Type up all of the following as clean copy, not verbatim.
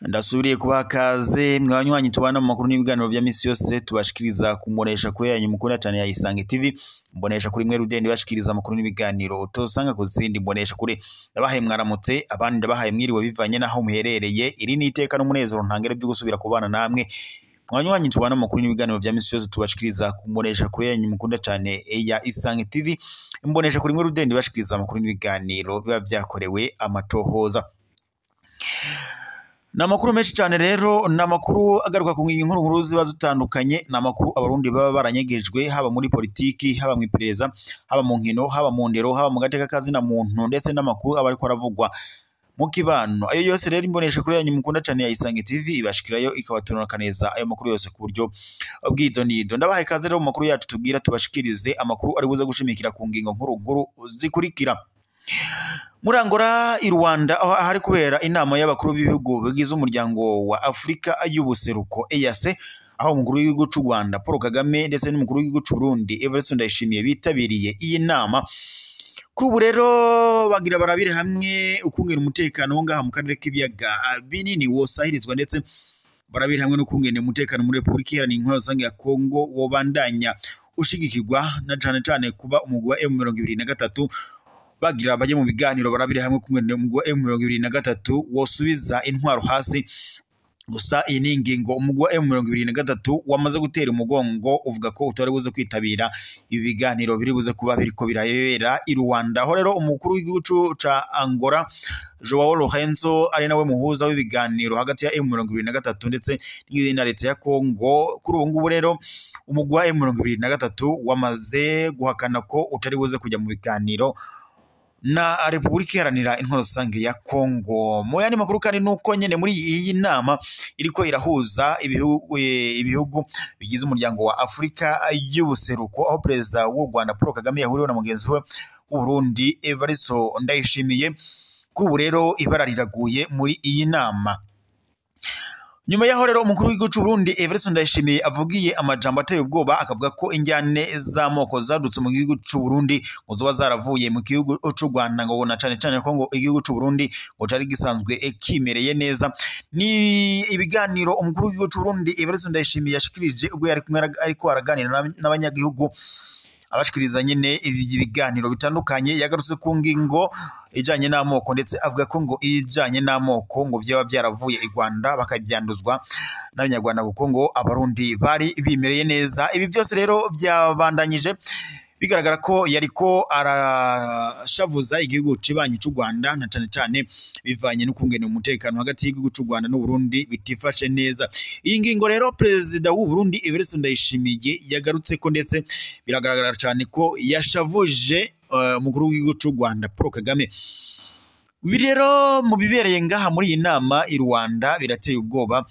Ndasubiriye kubaha kaze mwanywanyi tubana mu makuru n'ibiganiro vya misi yose tubashikiriza kumbonesha kure yanyu mukunda cyane ya Isange TV, mbonesha kuri mwe rudende bashikiriza amakuru n'ibiganiro utosanga ku zindi mbonesha kure. Ndabahaye mwaramutse, abandi ndabahaye mwiriwe bivanye naho muherereye. Iri ni iteka n'umunezero ntangere byo gusubira kubana namwe mwanywanyi tubana mu makuru n'ibiganiro vya misi yose tubashikiriza kumbonesha kure yanyu mukunda cyane ya Isange TV, mbonesha kuri mwe rudende bashikiriza amakuru n'ibiganiro biba vyakorewe amatohoza. Na makuru menshi cyane rero, na makuru agaruka ku ngingo nkuru ziba zitandukanye, na makuru abarundi baba baranyegejwe haba muri politiki, haba mu iperereza, haba mu nkino, haba mu ndero, haba mu gateka kazina muntu, ndetse n'amakuru aba ariko aravugwa mu kibano. Ayo yose rero imbonesha kuri yanyu mukunda cyane ya Isange TV ibashikirayo ikabatonora ayo makuru yose ku buryo bw'idonido. Ndabahaye ikaze rero mu makuru yacu tubwira tubashikirize amakuru ari buze gushimikira ku ngingo nkuru nkuru zikurikira. Muri Angola i Rwanda aho hari kubera inama y'abakuru b'ibihugu bigize umuryango wa Afrika y'ubuseruko EAC, aho umukuru w'igihugu cy'u Rwanda Paul Kagame ndetse n'umukuru w'igihugu cy'u Burundi Evariste Ndayishimiye bitabiriye iyi nama. Kuri ubu rero bagira barabire hamwe ukungera umutekano wo ngaha mu karere k'ibiyaga binini wosahirizwa, ndetse barabire hamwe n'ukungene umutekano muri Republika Iharanira Intwaro Rusange ya Kongo wobandanya ushigikirwa, na cane cane kuba umugwi wa M23 bagira baje mu biganiro barabire hamwe kumwe umugwi wa M23 wosubiza intwaro hasi. Gusa iyi ni ingingo umugwi wa M23 wamaze gutera umugongo, uvuga ko utari buze kwitabira ibi biganiro biri buze kuba biriko birabera i Rwanda. Aho rero umukuru w'igihugu ca Angola Joao Lourenço ari nawe muhuza w'ibiganiro hagati ya M23 ndetse na leta ya Kongo. Kuri ubu ngubu rero umugwi wa M23 wamaze guhakana ko utari buze kujya mu biganiro na Republika Iharanira Intwaro Rusange ya Kongo. Mu yandi makuru kandi nuko nyene muri iyi nama iriko irahuza ibihugu bigize umuryango wa Afrika y'ubuseruko, aho perezida w'u Rwanda Paul Kagame yahuriwe na mugenzi we w'u Burundi Evariste Ndayishimiye. Kuri ubu rero ibara riraguye muri iyi nama. Nyuma yaho rero umukuru w'igihugu cy'u Burundi Evariste Ndayishimiye avugiye amajambo ateye ubwoba, akavuga ko injyane z'amoko zadutse mu gihugu cy'u Burundi ngo zoba zaravuye mu gihugu cy'u Rwanda, ngo na cane cane ko ngo igihugu cy'u Burundi ngo cari gisanzwe kimereye neza. Ni ibiganiro umukuru w'igihugu cy'u Burundi Evariste Ndayishimiye yashikirije ubwo yari kumwe ariko araganira n'abanyagihugu, abashikiriza nyine ibi biganiro bitandukanye. Yagarutse ku ngingo ijanye n'amoko, ndetse avuga ko ngo ijanye n'amoko ngo byaba byaravuye i Rwanda bakabyanduzwa n'abanyarwanda kuko ngo abarundi bari bimereye neza. Ibi byose rero byabandanyije bigaragara ko yariko arashavuza igihugu cibanyi cy'u Rwanda, na cane cane bivanye n'ukungene umutekano hagati y'igihugu cy'u Rwanda n'u Burundi bitifashe neza. Iyi ngingo rero perezida w'u Burundi Evariste Ndayishimiye yagarutse ko, ndetse biragaragara cyane ko yashavuje umukuru w'igihugu cy'u Rwanda Paul Kagame. Ibi rero mu bibereye ngaha muri iyi nama i Rwanda birateye ubwoba.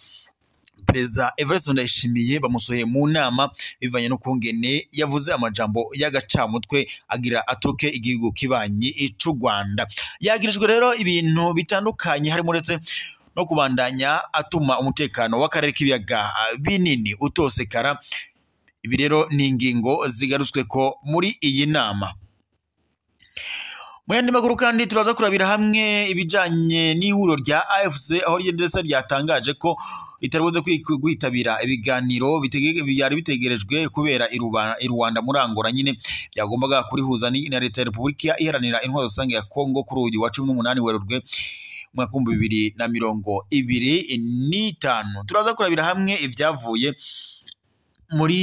Perezida Evariste Ndayishimiye bamusohoye mu nama bivanye no kungene yavuze amajambo y'agacamutwe agira atuke igihugu kibanyi c'u Rwanda. Yagirijwe rero ibintu bitandukanye harimo ndetse no kubandanya atuma umutekano w'akarere k'ibiyaga binini utosekara. Ibi rero ni ingingo zigarutswe ko muri iyi nama. Mu yandi makuru kandi turaza kurabira hamwe ibijanye n'ihuriro rya AFC, aho ndetse ryatangaje ko ritari buze kwitabira ibiganiro byari bitegerejwe kubera i Rwanda muri Angola nyine byagombaga kurihuza na leta ya Republika Iharanira Intwaro Rusange ya Kongo kuri uyu wa 18 Werurwe umwaka w'ibihumbi bibiri na mirongo ibiri n'itanu. Turaza kurabira hamwe ibyavuye muri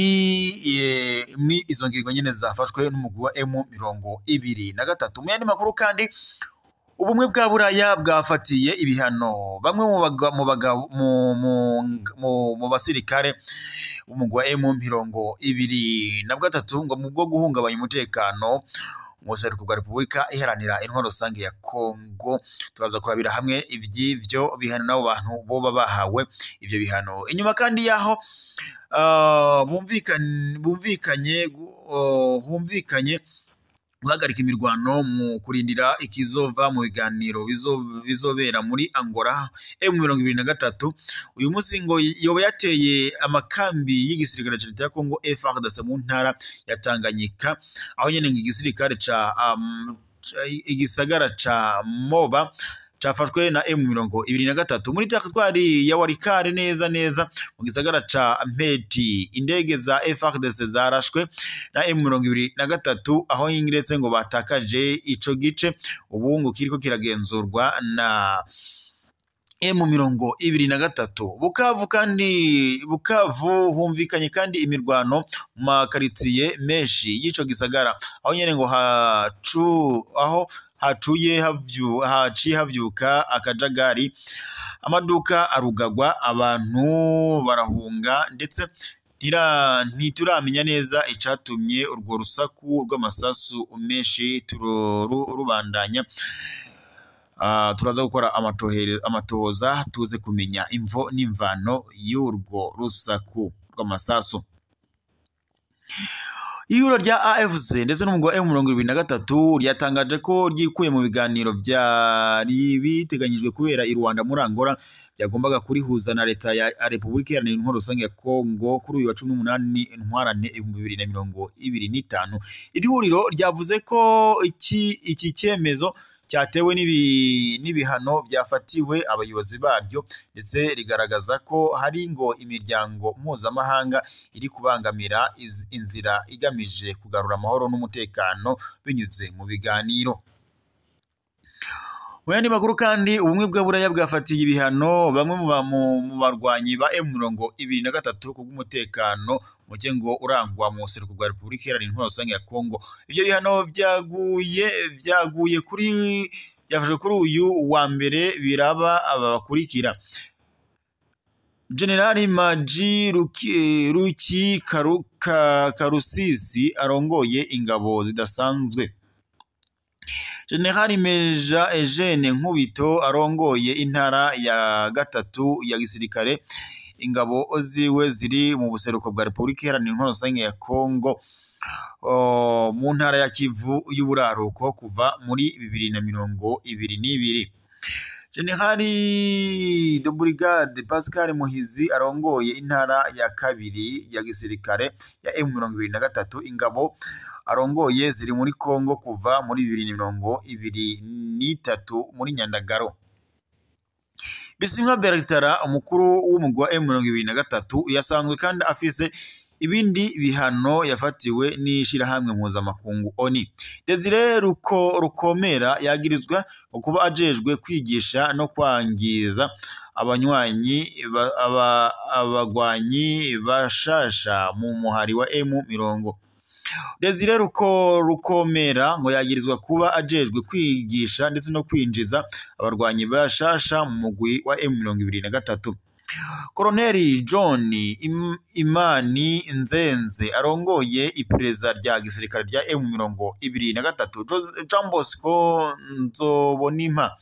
izo ngingo nyine zafashwe n'umugwi wa M23. Mu yandi makuru kandi ubumwe bwa Buraya bwafatiye ibihano bamwe mu basirikare b'umugwi wa M23 ngo mu bwo guhungabanya umutekano mu buseruko bwa Republika Iharanira Intwaro Rusange ya Kongo. Turaza kurabira hamwe iby'ivyo bihano n'abo bantu boba bahawe ivyo bihano. Inyuma kandi yaho humvikanye guhagarika imirwano mu kurindira ikizova mu biganiro bizobera muri Angola. M23 uyu munsi ngo yoba yateye amakambi y'igisirikare ca leta ya Congo FARDC mu ntara ya Tanganyika, aho nyene ngo igisirikare ca igisagara ca Moba cafashwe na M23 muri teritwari ya Walikale neza neza mu gisagara ca Mpeti. Indege za FARDC zarashwe na M23 aho ingiretse ngo batakaje ico gice, ubu ngo kiriko kiragenzurwa na M23. Bukavu kandi Bukavu humvikanye kandi imirwano mu makaritsiye menshi y'ico gisagara, aho nyene ngo aho hacuye haciye havyuka akajagari, amaduka arugagwa, abantu barahunga, ndetse ntituramenya neza icatumye urwo rusaku rw'amasasu menshi rubandanya. Turaza gukora amatohoza tuze kumenya imvo n'imvano y'urwo rusaku rw'amasasu. Ihuriro rya AFC ndetse n'umugwi wa M23 ryatangaje ko ryikuye mu biganiro byari biteganyijwe kubera i Rwanda muri Angola, byagombaga kurihuza na leta ya Republika Iharanira Intwaro Rusange ya Kongo kuri uyu wa 18 Ntwarante 2025. Iri huriro ryavuze ko iki cyemezo cyatewe n'ibihano byafatiwe abayobozi baryo, ndetse rigaragaza ko hari ngo imiryango mpuzamahanga iri kubangamira inzira igamije kugarura amahoro n'umutekano binyuze mu biganiro. Mu yandi makuru kandi, ubumwe bwa Buraya bwafatiye ibihano bamwe mu barwanyi ba M23 kubw'umutekano muke ngo urangwa mu buseruko bwa Republika Iharanira Intwaro Rusange ya Kongo. Ibyo bihano byaguye kuri byafashwe kuri uyu wa mbere, biraba aba bakurikira: Generali Maji Ruki Karusisi arongoye ingabo zidasanzwe, Generali Meja Eugene Nkubito arongoye intara ya gatatu ya gisirikare, ingabo ziwe ziri mu buseruko bwa Republika Iharanira Intwaro Rusange ya Kongo mu ntara ya Kivu y'uburaruko kuva muri 2022. Generali de Brigade Pascal Muhizi arongoye intara ya kabiri ya gisirikare ya M23, ingabo arongoye ziri muri Kongo kuva muri 2023 muri Nyandagaro. Bisimwa Bertara, umukuru w'umugwi wa M23, yasanzwe kandi afise ibindi bihano yafatiwe n'ishirahamwe mpuzamakungu ONU. Desire Rukomera yagirizwa kuba ajejwe kwigisha no kwangiza abanywanyi abagwanyi bashasha mu muhari wa M20. Desire Rukomera ngo yagirizwa kuba ajejwe kwigisha ndetse no kwinjiza abarwanyi bashasha mu mugwi wa M23. Koloneli John Imani Nzenze arongoye iperereza rya gisirikare rya M23. Jean Bosco Nzobonimpa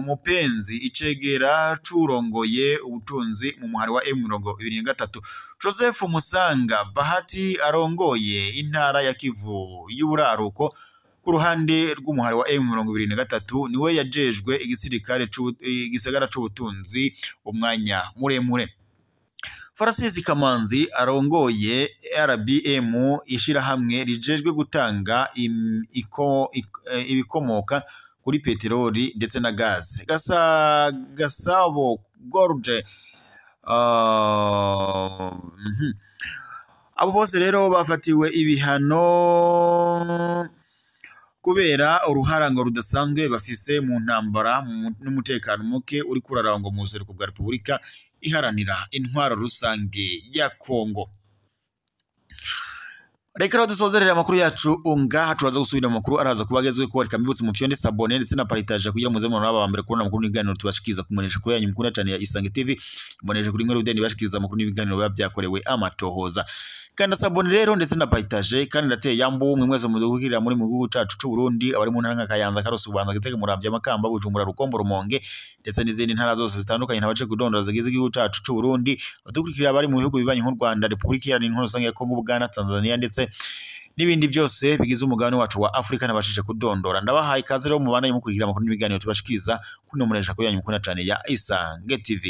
Mupenzi icegera curongoye ubutunzi mu muhari wa M23. Joseph Musanga Bahati arongoye intara ya Kivu y'uburaruko ku ruhande rw'umuhari wa M23, niwe yajejwe igisirikare igisagara c'ubutunzi umwanya muremure. Francis Kamanzi arongoye RBM, ishirahamwe rijejwe gutanga ibikomoka kuri peteroli ndetse na gaze. Gasabo Gorge abo bose rero bafatiwe ibihano kubera uruharango rudasanzwe bafise mu ntambara n'umutekano muke uri kurarangwa mu buseruko bwa Republika Iharanira Intwaro Rusange ya Kongo. Reka rero dusozerere amakuru yacu ngaha, turaza gusubira mu makuru araza kubagezwe ko reka mbibutse mu fyonde sabone ndetse na partage kugira muze mu aba mbere kubona amakuru n'ibiganiro tubashikiriza kumunesha kuri yanyu mukunda cyane ya Isange TV, munesha kuri mwe rudeni bashikiriza amakuru n'ibiganiro biba byakorewe amatohoza. Kanda sabone rero ndetse na partage kandi ndateye yambu mwe mwese mudukirira muri mu gihugu cacu c'u Burundi, abari mu ntara nka Kayanza, Karusi, Bubanza, Gitega, Muramvya, Makamba, Bujumbura, Rukombo, Rumonge ndetse n'izindi ntara zose zitandukanye ntabace kudondora zigize igihugu cacu c'u Burundi. Abadukurikira abari mu bihugu bibanyi nk'u Rwanda, Republika Iharanira Intwaro Rusange ya Kongo, Buganda, Tanzania ndetse n'ibindi byose bigize umugabane wacu wa Afrika nabashije kudondora. Ndabahaye ikaze rero mubandanye mukurikira amakuru n'ibiganiro tubashikiriza kuri muresha yanyu mukunda cane ya Isange TV.